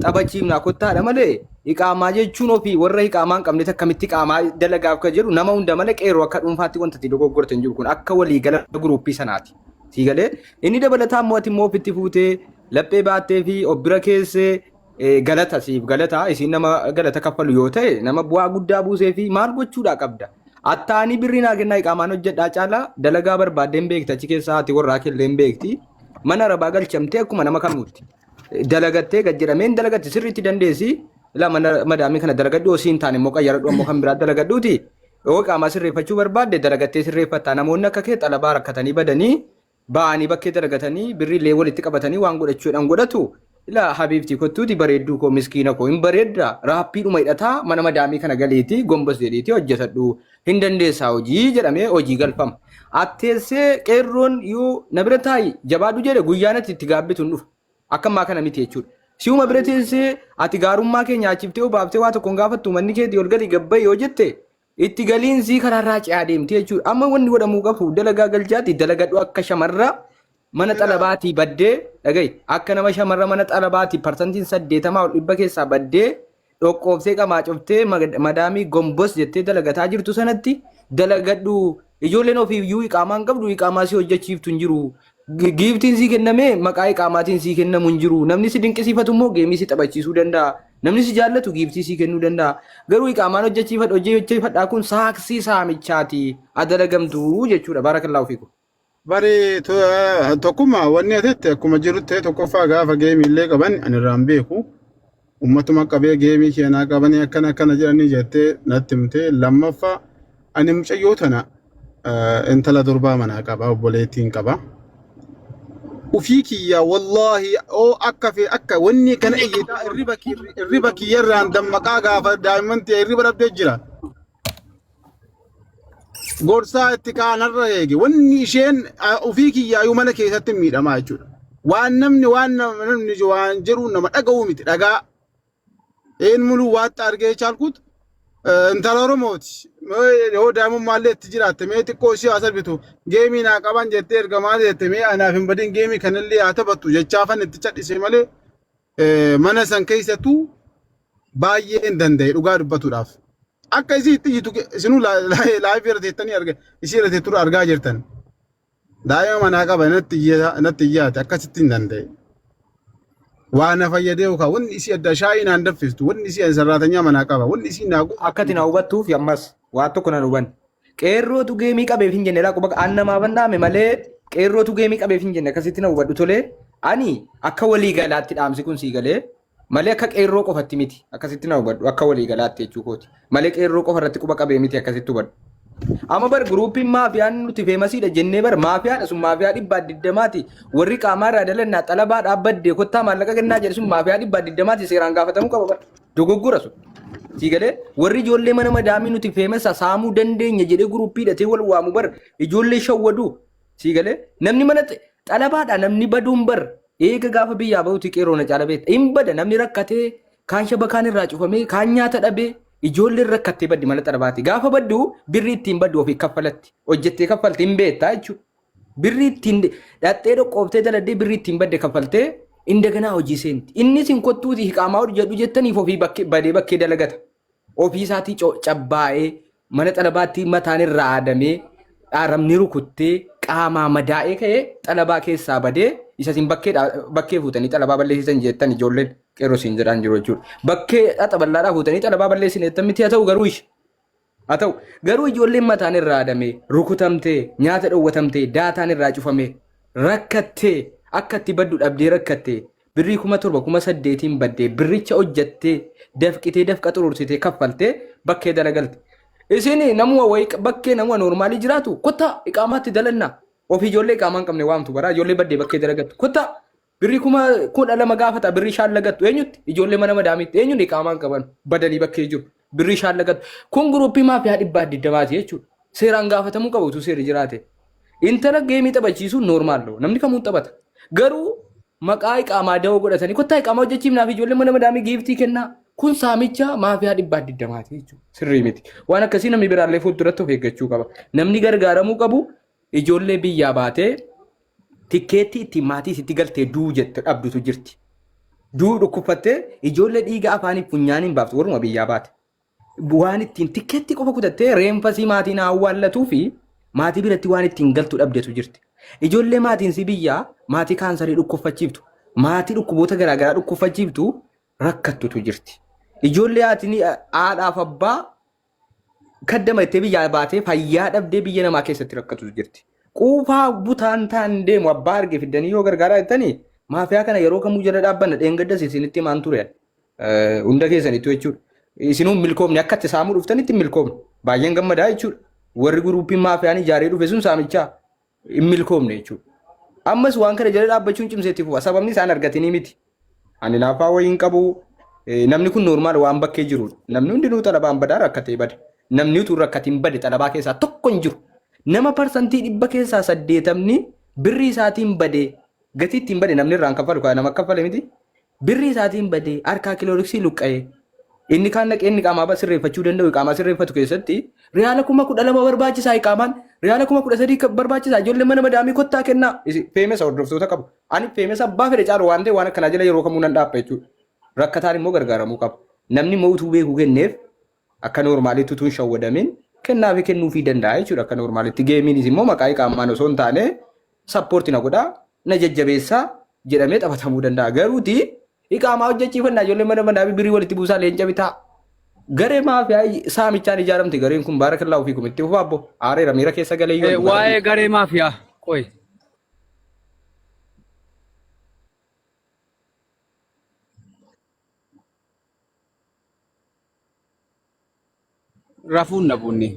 taphachiifnaa kottaadha malee iqaamaa jechuun ofii warra iqaamaa hin qabne akkamitti iqaamaa dalagaaf kan jedhu nama hunda malee qeerroo akka dhuunfaatti wanta itti dogoggorte hin jiru kun akka waliigala guruppii sanaati. Sii galee inni dabalataa immoo ati immoo ofitti fuutee laphee baattee fi of bira keessee galata siif galata isiin nama galata kaffalu yoo ta'e nama bu'aa guddaa buusee fi maal gochuudhaa qabda. Attaanii birrii naa kennaa iqaamaan hojjedhaa caalaa dalagaa barbaaddee hin beekti achi keessaa haati warraa kellee hin beekti. Mana arabaa galchamtee akkuma nama kamuutti. Dalagattee gad jedhamee hin dalagatti sirriitti dandeessi. Ilaa mana madaamii kana dalagadhu osoo hin taane immoo qayyaradhu ammoo kan biraa dalagadhuuti. Yoo qaamaa sirreeffachuu barbaadde dalagattee sirreeffatta. Namoonni akka kee xalabaa rakkatanii badanii ba'anii bakkee dalagatanii birriillee walitti qabatanii waan godhachuudhaan godhatu. Ilaa habiibtii kottuuti bareedduu koo miskiina koo hin bareedda raappiidhuma hidhataa mana madaamii kana galeetii gombas jedhiitii hojjetadhu hin dandeessaa hojii jedhamee hojii galfama. Atteessee qeerroon yoo na bira taa'i jabaadhu jedhe guyyaan ati itti gaabbitu hin dhufa. Akka ammaa kana miti jechuudha. Si'uma bira teessee ati gaarummaa kee nyaachiftee obaaftee waa tokko hin gaafattu manni keetii ol gali gabba'i yoo jette itti galiin sii karaarraa ce'aa deemti jechuudha. Amma wanni godhamuu qabu dalagaa galchaati dalagadhu akka shamarra mana xalabaatii baddee dhaga'i akka nama shamarra mana xalabaatii parsantiin 80 ol dhibba keessaa baddee dhoqqooftee qamaacoftee madaamii gombos jettee dalagataa jirtu sanatti dalagadhu ijoolleen ofiif iyyuu iqaamaa hin qabdu iqaamaa si hojjechiiftu hin jiru. Giiftiin sii kennamee maqaa iqaamaatiin sii kennamu hin jiru. Namni si dinqisiifatu immoo geemii si taphachiisuu danda'a. Namni si jaallatu giiftii sii kennuu danda'a. Garuu iqaamaan hojjechiifadha hojjechiifadhaa kun saaksii saamichaati. Adalagamtu jechuudha. Baarakallaahu fiikum. Bari tokkummaa wanni asitti akkuma jirutti ta'e tokkoffaa gaafa geemii illee qaban ani irraan beeku. Ummatuma qabee geemii keenaa qabanii akkana akkana jedhanii jettee natti himte. Lammaffaa ani mucayyoo tana intala durbaa manaa qaba obboleettiin qaba. Ufii kiyya wallaahi oo akka fe akka wanni kana iyyitaa irriba kiyyarraan dammaqaa gaafa daa'imman ta'e irriba dhabdee jira. Gorsaa itti kaanarra eege wanni isheen ofii kiyyaayyuu mana keessatti miidhamaa jechuudha. Waan namni waan namni waan jedhu nama dhaga'uu miti dhagaa. Een muluu waaxxa argee chaalkut Intala Oromooti. Yoo daa'imummaallee itti jiraatte mee xiqqoo ishee haa salphitu. Geemii naa qaban jettee erga maal jette mee anaaf hin badin geemii kanallee haa taphattu jechaafan itti cadhise malee mana san keessattuu baay'ee hin danda'e dhugaa dubbatuudhaaf. Akka isii itti iyyitu isinuu live irra teettanii arga isii irra teettu argaa jirtan. Daa'ima manaa qaba natti iyyaate akkasitti hin danda'e. Waa na fayyadee yookaan wanni isii adda shaayii naan danfistu wanni isii sarraatanyaa manaa qaba wanni isii naa Akka ati na hubattuuf ammas waan tokko nan hubanne. Qeerrootu geemii qabeef hin jenne laa quba an namaaf hin dhaame malee qeerrootu geemii qabeef hin jenne akkasitti na hubadhu tolee ani akka walii galaatti dhaamsi kun sii galee malee akka qeerroo qofatti miti akkasitti na hubadhu akka walii galaatti jechuu kooti malee qeerroo qofa irratti quba qabee miti akkasitti hubadhu. Amma bar guruupiin maafiyaan nuti feemasiidha jennee bar maafiyaadha sun maafiyaa dhibbaa digdamaati warri qaamaa irraa dalannaa xalabaa dhaabbadde kottaa maallaqa kennaa jedhe sun maafiyaa dhibbaa digdamaati seeraan gaafatamuu qaba bar dogoggora sun. Sii galee warri ijoollee mana madaamii nuti feemasa saamuu dandeenya jedhee guruupii hidhatee wal waamu bar ijoollee shawwaduu sii galee namni mana xalabaadha namni baduun bar eega gaafa biyyaa bahuti qeerroo na caala beekta hin bada namni rakkatee kaan shabakaan irraa cufamee kaan nyaata dhabee ijoolleen rakkattee baddi mana xalabaati gaafa baddu birri ittiin baddu ofii kaffalatti hojjettee kaffalti hin beektaa jechuudha. Birri ittiin dhattee dhoqqooftee daladdee birri ittiin badde kaffaltee indaganaa hojii seenti. Innis hin kottuuti hiqaamaa hojjedhu jettaniif ofii bakkee badee bakkee dalagata. Ofii isaatii cabbaa'ee mana xalabaatti mataan irraa aadamee dhaaramni rukuttee qaamaa madaa'ee ka'ee xalabaa keessaa badee isa isin bakkee fuutanii xalabaa balleessitan jettan ijoolleen qeerroo siin jedhaan jiru jechuudha. Bakkee xabal'aadhaa fuutanii xalabaa balleessin jettan miti haa ta'u garuu ishee. Haa ta'u garuu ijoolleen mataan irraa aadamee rukutamtee nyaata dhowwatamtee daataan irraa cufamee rakkattee akka itti baddu dhabdee rakkattee birrii 7,000 8,000 baddee birricha hojjattee dafqitee dafqa xuruursitee kaffaltee bakkee dalagalte. Isin namuma wayii bakkee namuma noormaalii jiraatu kottaa iqaamaatti dalannaa ofii ijoollee iqaamaa hin qabne waamtu baraa ijoollee baddee bakkee dalagattu kottaa birrii 12,000 gaafata birrii shaallagattu eenyutti ijoollee mana madaamiitti eenyuun iqaamaa hin qaban badanii bakkee jiru birrii shaallagattu kun guruppii maafiyaa 120ti jechuudha seeraan gaafatamuu qabu utuu seerri jiraate. Intala geemii taphachiisuun noormaal namni kamuu taphata garuu maqaa iqaamaa da'oo godhatanii kottaa iqaamaa hojjechiifnaaf ijoollee mana madaamii giiftii kennaa kun saamicha maafiyaa 120ti jechuudha sirrii miti waan akkasii namni biraallee fuulduratti of eeggachuu qaba namni gargaaramuu qabu ijoollee biyyaa baatee tikkeettii ittiin maatii isitti galtee duu jette dhabdutu jirti. Duu dhukkubfattee ijoollee dhiiga afaanii funyaaniin baaftu warruma biyyaa baate. Waan ittiin tikkeettii qofa kutattee reenfasii maatiin awwaallatuu fi maatii biratti waan ittiin galtu dhabdetu jirti. Ijoollee maatiin si biyyaa maatii kaansarii dhukkubfachiiftu, maatii dhukkuboota garaagaraa dhukkubfachiiftu rakkattutu jirti. Ijoollee haatiin haadhaaf abbaa kaddama ittee biyyaa baatee fayyaa dhabdee biyya namaa keessatti rakkatu jirti. Quufaa butaan taan deemu abbaa arge fiddanii yoo gargaaraa jettanii maafiyaa kana yeroo kamuu jala dhaabbanna dheengaddas isinitti himaan ture. Hunda keessanittu jechuudha. Isinuu hin milkoomne akka itti saamuu dhuftanitti hin milkoomne. Baay'een gammadaa jechuudha. Warri guruupiin maafiyaan ijaaree dhufe sun saamichaa hin milkoomne jechuudha. Ammas waan kana jala dhaabbachuun cimsee itti fufa. Sababni isaan argatanii miti. Ani laafaa wayii hin qabu. Namni kun normaal waan bakkee jirudha. Namni hundinuu xalabaan badaa rakkatee bada. Namni utuu rakkatiin bade xalabaa keessaa tokko hin jiru. Nama 100% keessaa 80 birrii isaatiin badee gatii ittiin bade namni irraan kaffalu kan nama kaffale miti. Birrii isaatiin badee harkaa kilooriksii luqqa'ee inni kaan dhaqee inni qaamaa sirreeffachuu danda'u qaamaa sirreeffatu keessatti riyaala 12,000 barbaachisaa iqaamaan riyaala 13,000 barbaachisaa ijoollee mana madaamii kottaa kennaa feemesa hordoftoota qabu. Ani feemesa abbaa fedhe caalu waan ta'e waan akkanaa jala yeroo kamuu nan dhaabba jechuudha. Rakkataan immoo gargaaramuu qaba. Namni immoo utuu beekuu kenneef akka noormaalitti utuu hin shawwadamin kennaa fi kennuufii danda'a jechuudha akka noormaalitti. Geemiinis immoo maqaa iqaamaan osoo hin taane sappoorti na godhaa na jajjabeessaa jedhamee taphatamuu danda'a. Garuuti iqaamaa hojjechiifannaa ijoollee mana manaa fi birrii walitti buusaa leenca bitaa. Garee maafiyaa saamichaan ijaaramte gareen kun baarakallaa ofii kumitti fufaa abbo aareera miira keessa galee yoo Waa'ee garee maafiyaa qoy. Rafuun na buunne.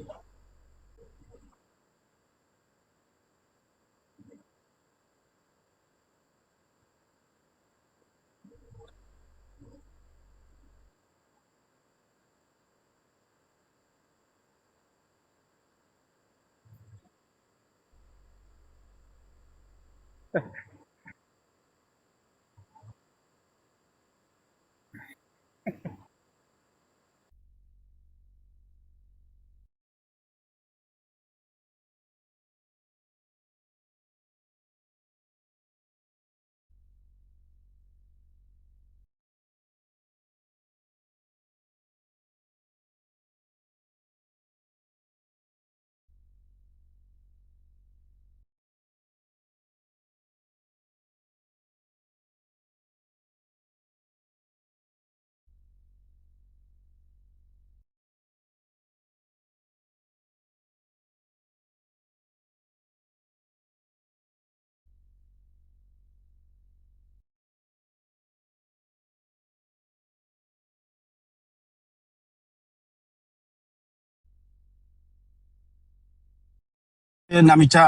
Namicha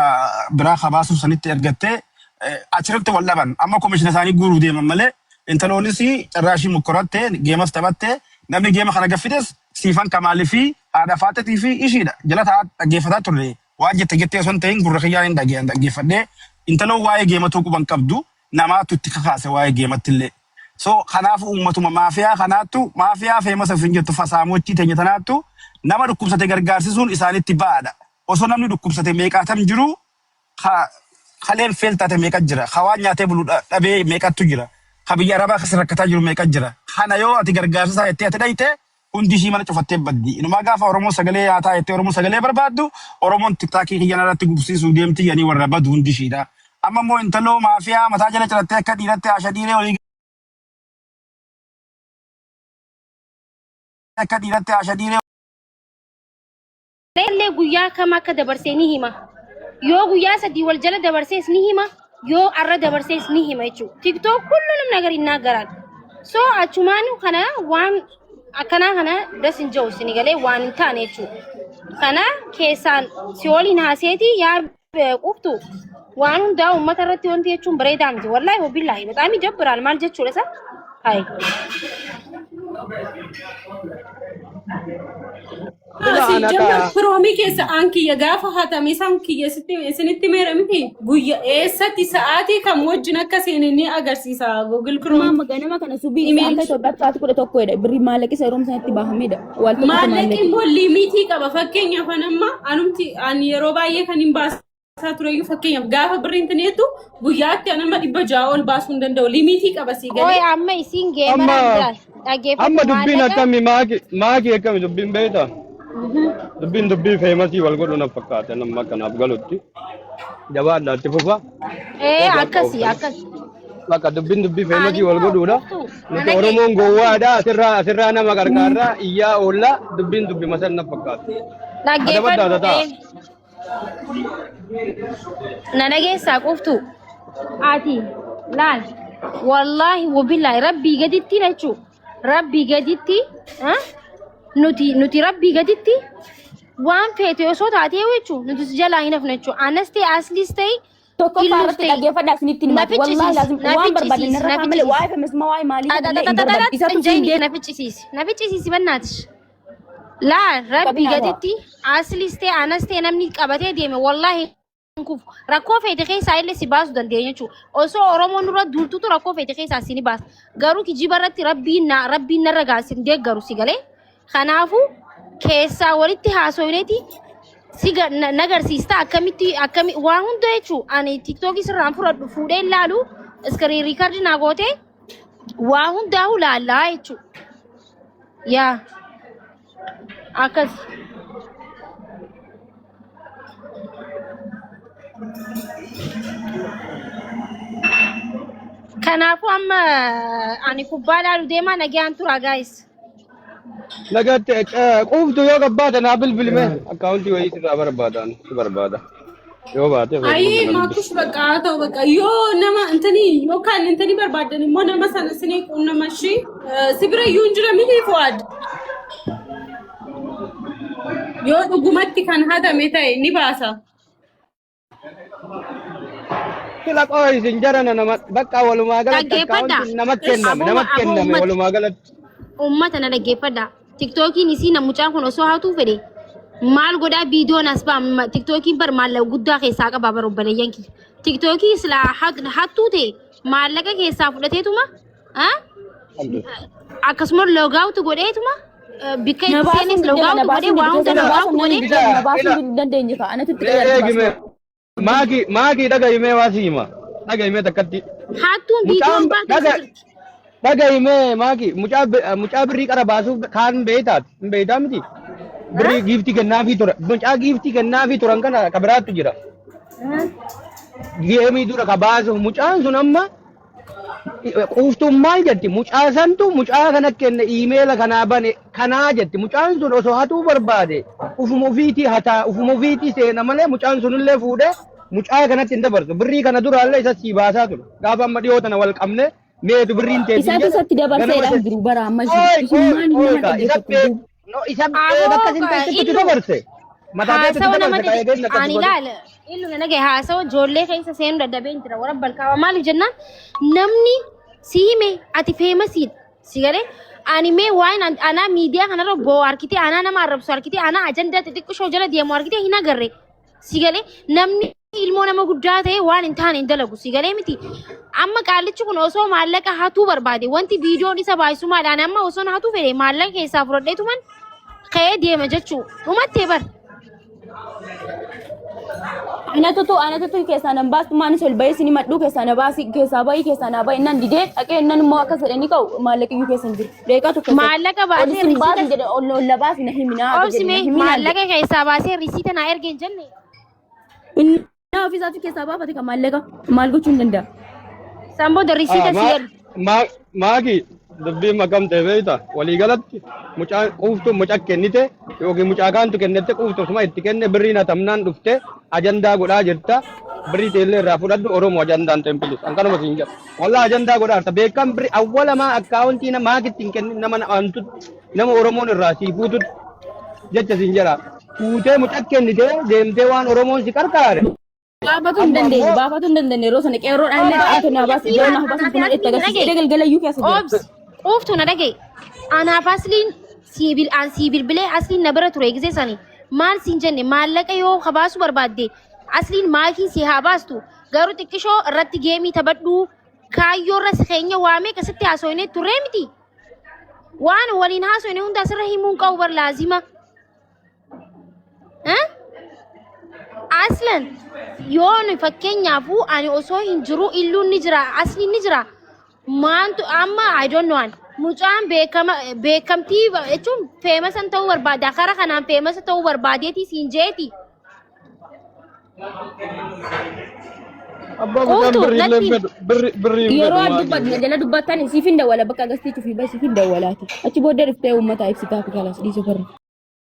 biraa kabaasuuf sanitti ergattee achirratti wal dhaban. Amma komishina isaanii guuruu deeman malee intaloonis carraa ishii mokkoratte geemas taphatte namni geema kana gaffides Siifan Kamaalii fi haadha Faaxetii fi ishiidha. Jala taa'aa dhaggeeffataa turre. Waan jette jettee osoo hin ta'in gurra kiyyaan hin dhageen dhaggeeffadhee intaloon waa'ee geematuu quban qabdu namaatu itti kakaase waa'ee geematti illee. So kanaafuu uummatuma maafiyaa kanaattu maafiyaa feemasa ofiin jettu fasaamochii teenya tanaattu nama dhukkubsate gargaarsisuun isaanitti ba'aadha. Osoo namni dhukkubsate meeqaatam jiru ka kaleen fail taate meeqa jira, ka waan nyaatee bulu dhabee meeqattu jira, ka biyya arabaa keessa rakkataa jiru meeqa jira. Kana yoo ati gargaarsa isaa jettee ati dhayxe hundi ishii mana cufattee baddi. Inumaa gaafa Oromoon sagalee haa taa jettee Oromoon sagalee barbaaddu Oromoon tiktaakii kiyya narratti gubsiisuu deemti jedhanii warra badu hundi ishiidha. Amma immoo intaloo maafiyaa mataa jala cirattee akka dhiiratti haasha dhiiree olii akka dhiiratti haasha dhiiree Illee guyyaa kam akka dabarsee ni hima. Yoo guyyaa sadii wal jala dabarsees ni hima. Yoo arra dabarsees ni hima jechuudha. TikTok ሁሉንም ነገር ይናገራል. So achumaan kana waan akkanaa kana das hin jiru isin galee waan hin taane jechuudha. Kana keessaan si waliin haaseeti yaa quftu waan hundaa uummata irratti wanti jechuun bareedaa miti. Wallaahi wabillaahi በጣም ይደብራል. Maal jechuudha isa? Hayi. Sijjamar firoomii keessa aan kiyya gaafa hatame isaan kiyya isinitti meera miti guyya eessatti sa'aatii kam wajjin akka seene ni agarsiisa Google Chrome. Amma ganama kana subii isaa akka Itoophiyaatti sa'aatii 11dha. Birrii maallaqi isa yeroo sanatti baafamedha. Wal tokko Maallaqi maallaqi. immoo limitii qaba. Fakkeenyaaf an amma anumti ani yeroo baay'ee kan hin baasaa tureyyuu fakkeenyaaf gaafa birriin tineetu guyyaatti an amma 600 ol baasuu hin danda'u. Limitii qaba sii Qoy galee. amma isiin Amma geemaraan jira. Dhaggeeffadhu amma dubbiin maallaqa. akkami maaki maaki akkami dubbiin beektaa? Dubbiin dubbii feemasii wal godhu na fakkaata nama kanaaf galutti. Jabaadhaa itti fufa. Ee Bakka akkasi ooftan. akkasi. Bakka dubbiin dubbii Ani feemasii wal immoo godhuudha. quftu Nuti mana Oromoon kee gowwaadha asirraa asirraa nama qarqaarraa iyyaa oollaa dubbiin dubbii masan na fakkaata. Adabaddaa dhaggeeffadhu tataa. ee. Na dhageessaa quftu. Ati laal wallaahi wabillaahi rabbii gaditti jechuu rabbii gaditti ah, nuti nuti rabbii gaditti waan feete osoo taatee jechuu nuti si jalaa hin hafne jechuu anas ta'e asliis ta'e Tokkoffaa illuus irratti ta'e dhaggeeffadhaa isinitti na himatu. Wallaahi ficcisiisi laazim na waan barbaadan ficcisiisi narra na kaa malee ficcisiisi waa'ee femisma waa'ee maalii sanillee hin barbaadu. Isatu siin Injayni na ficcisiisi na ficcisiisi bannaatish. Laa rabbii Qabinaa ba'a. gaditti asliis ta'e anas ta'e namni qabatee deeme wallaahi hin kufu. Rakkoo feete keessaa illee si baasuu dandeenya jechuudha. Osoo Oromoon nurra duultutu rakkoo feete keessaa si ni baasa. Garuu kijiba irratti rabbiin na rabbiin narra gaasi hin deeggaru si galee. Kanaafuu keessaa walitti haasofneeti si nagarsiista akkamitti akkami waa hunda jechuudha. Ani tiktookii sirraan fudhadhu fuudhee ilaalu iskiriin riikardi naa gootee waa hundaa'u laallaa jechuudha. Yaa akkas. Kanaafuu amma ani kubbaa laalu deemaa nagaan tura guys. Nagaatti quuftu yoo qabbaate naa bilbilime akkaawuntii wayii sirraa barbaadaan si barbaada. Yoo baate Ayii feesbuuk na dubbisi. maakush bakka haa ta'u bakka yoo nama intanii yookaan intanii barbaadan immoo nama sana isinii quunnama ishii si bira iyyuu hin jira miti Fuwaad. Yoo dhugumatti kan hatame ta'e ni baasa. Sila qoo isin jarana nama bakka walumaa galatti Dhaggeeffadha. akkaawuntiin nama kenname Aboo nama aboo kenname uummata walumaa galatti. uummata na dhaggeeffadha. Tiktookiin isii na mucaan kun osoo hatuu fedhe maal godhaa viidiyoon as ba'a tiktookiin bar maallaqa guddaa keessaa qaba bar obboleeyyan kiyya. Tiktookii silaa hattuu ta'e maallaqa keessaa fudhateetuma ah, akkasuma loogaawutu godheetuma bikka Na itti baasuun seenes didde na loogaawutu godhee baasuun waa didde hunda na loogaawutu baasuun godhee nan na Ila baasuun ila hin dandeenye ka anatu itti qayyarti eegime baasuun. maaki maaki dhagayimee waa si hima dhagayimee takkatti hattuun mucaan viidiyoon baatu dhaga isa jirti. dhagayimee maaki mucaa mucaa birrii qara baasuuf kaan beeytaati hin beeytaa miti birrii giiftii kennaafii tura mucaa giiftii kennaafii turan kana ka biraattu jira geemii dura ka baasuuf mucaan sun amma Quuftuun maal jetti? Mucaa santu mucaa kana kenne iimeela kanaa bane kanaa jetti. Mucaan sun osoo hatuu barbaade ufuma ofiitii hataa ufuma ofiitii seena malee mucaan sunillee fuudhee mucaa kanatti hin dabarsu. Birrii kana duraallee isa sii baasaa ture. Gaafa amma dhiyoo tana wal qabne meetu birriin teetiin Isaatu jedhe isatti ganama dabarseedhaan isa jiru bara amma jiru. Ooy Isin ooy maal ooy nama kaa isa dhaggeeffattu bee duuba. no isa beek Aboo akkas hin ta'e sitti illu dabarse. Mataa keetti Haasawa nama dabalte ka'ee geessu akkasi ani godhu. ilaala illu na nagaye haasawa ijoollee keessa seenuu dadhabeen jira warra balkaawaa maaliif jennaan namni si hime ati feemasiidha si galee ani mee waan anaa miidiyaa kanarra boo harkitee anaa nama arrabsu harkitee anaa ajandaa xixiqqishoo jala deemu harkitee hin agarre si galee namni ilmoo nama guddaa ta'e waan hin taane hin dalagu si galee miti amma qaallichi kun osoo maallaqa hatuu barbaade wanti viidiyoon isa baay'isu maali ani amma osoo hatuu fedhe maallaqa keessaa fudhadheetuman ka'ee deema jechuu dhumattee bar. Anatutu anatutu keessaa nan baastu maanis ol bahee isin himadhuu keessaa na baasi keessaa bahii keessaa na bahi nan didee dhaqee nan immoo akkas jedhanii ka'u maallaqiyyuu keessa hin jiru. Deeqaa tokko keessatti. Maallaqa Ol baasee isin baasin risiita jedhe ol ol la baasi na himinaa haga obsi jedhe na mee himinaan jedhe. maallaqa keessaa baasee risiita naa erge hin jenne. Inni ofii isaatii keessaa baafate kan maallaqa maal gochuu hin danda'a. San booda risiita si erge. Maaki dubbiin makamte beekta waliigalatti mucaa quuftuu mucaa kennite yookiin mucaa kaantu kennite quuftu suma itti kenne birriin hatamnaan dhufte ajandaa godhaa jirta birrii teellee irraa fudhadhu Oromoo ajandaan ta'in pilis an kanuma siin jedha wallaa ajandaa godhaa jirta beekam birrii awwalamaa akkaawuntii maakitti hin kennin nama antutti nama Oromoon irraa sii fuututti jecha siin jedha fuutee mucaa kennite deemtee waan Oromoon si qarqaare Baafatu hin amma dandeenye ammoo baafatu hin dandeenye yeroo sana qeerroodhaan illee dhaqee naa baasi ijoon naa baasi kun itti agarsiise edee galgala iyyuu keessa jira. Obs quuftu na dhagaye. Anaaf asliin sii bil an sii bilbilee asliin na bira ture gisee sani maal siin jenne maallaqa yoo kabaasu barbaadde asliin maakiin si haa baastu garuu xiqqishoo irratti geemii taphadhuu kaayyoo irra si keenya waamee akkasitti haasofnee turree miti. Waan waliin haasofne hunda asirra himuun qabu bar laazima. Eh? Aslan yoo nu fakkeenyaafuu ani osoo hin jiru illuun ni jira asliin ni jira maantu amma I don't know an mucaan beekama beekamtii jechuun feemasan ta'uu barbaada kara kanaan feemasa ta'uu barbaadeeti siin jeeti. Abbaa mucaan Quuftu birrii illee natti hin fedhu birrii birrii hin Yeroo fedhu ati maaki. dubbattu jala dubbattan siif hin dawwala bakka agarsiisu fi siif hin dawwalaati. Achi booddee dhuftee uummata ibsitaa fi kalas dhiisuu farra.